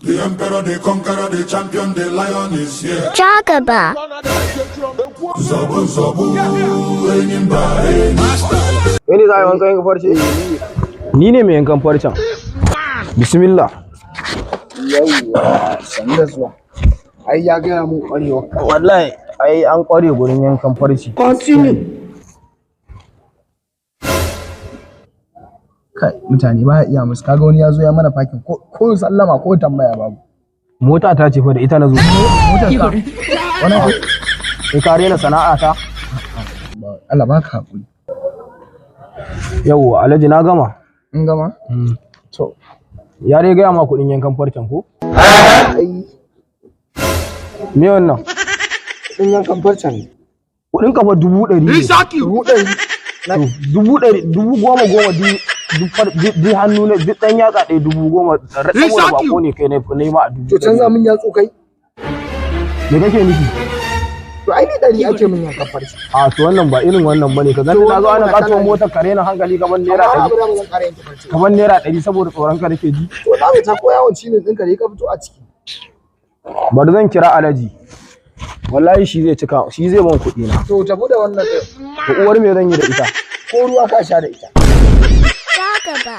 The emperor, the conqueror, the champion, the lion is here. Jagaba. Zobu, zobu, enyi mba enyi. Kai ne za a yi wankan yankan farce? Ni ne mai yankan farcen. Bismillah. Yawwa, sannu da zuwa. Ai ya gaya mun ƙwarewa. Wallahi, ai an kware gurin yankan farce. Kai, mutane ba ya iya musu. Kaga wani ya zo ya mana fakin ko sallama ko tambaya babu. Mota ta ce fa da ita na zo. Motar ka. Wani abu. Sai ka rena sana'a ta. Allah baka hakuri. Yawwa, Alhaji na gama. In gama? To, Ya dai gaya ma kuɗin yankan farcen ko? Ai Me wannan? in yankan farcen ne. Kuɗin kafa 100,000 ne. 100,000. To, 100,000, 10,000 goma duk hannu na duk ɗan yatsa ɗaya 10,000 saboda bako ne kai na yi ma a dubu To canza ɗari. min yatsu kai. Me kake nufi? To ai ni 100 ake min yankan farce. A to wannan ba irin wannan bane ka gani To na zo ana wannan katuwar kana ne. motar kare na hankali gaban naira Amma 100. abu da ba zan ƙara yanke farce. Kaman naira 100 saboda tsoron ka nake ji. To na ta ko yawon cinin ɗinka ne ka fito a ciki. Bari zan kira Alhaji. Wallahi shi zai cika, shi zai ban kuɗi na. To tafi da wannan ɗin. To uwar me zan yi da ita? Ko ruwa ka sha da ita. Jagaba.